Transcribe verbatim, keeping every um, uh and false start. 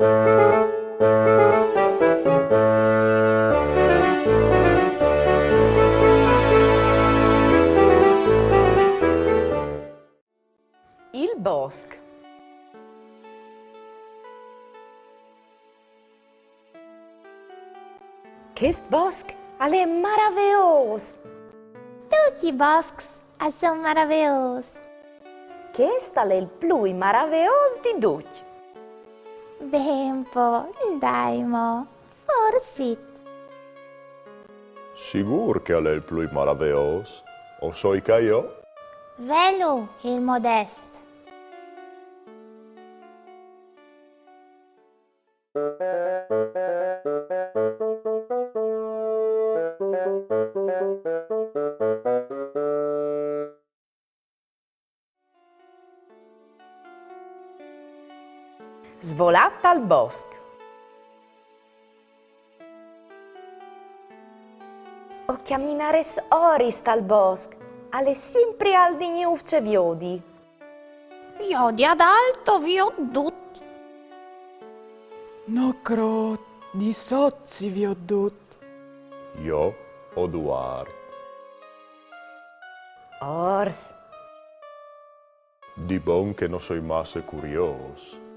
Il bosc. Chest bosc al è maraveôs! Ducj i boscs a son maraveôs. Chest al è il plui maraveôs di ducj. Ben po, dai mo, forsit. Sigûr che al è il plui maraveôs, o soi ca jo. Velu, il modest. Svolât tal bosc. O cjaminarès oris tal bosc, al è simpri alc di gnûf ce viodi. Jo di adalt o viôt dut. No crôt, di sot si viôt dut. Jo o duar. Ors. Di bon che no soi masse curiôs.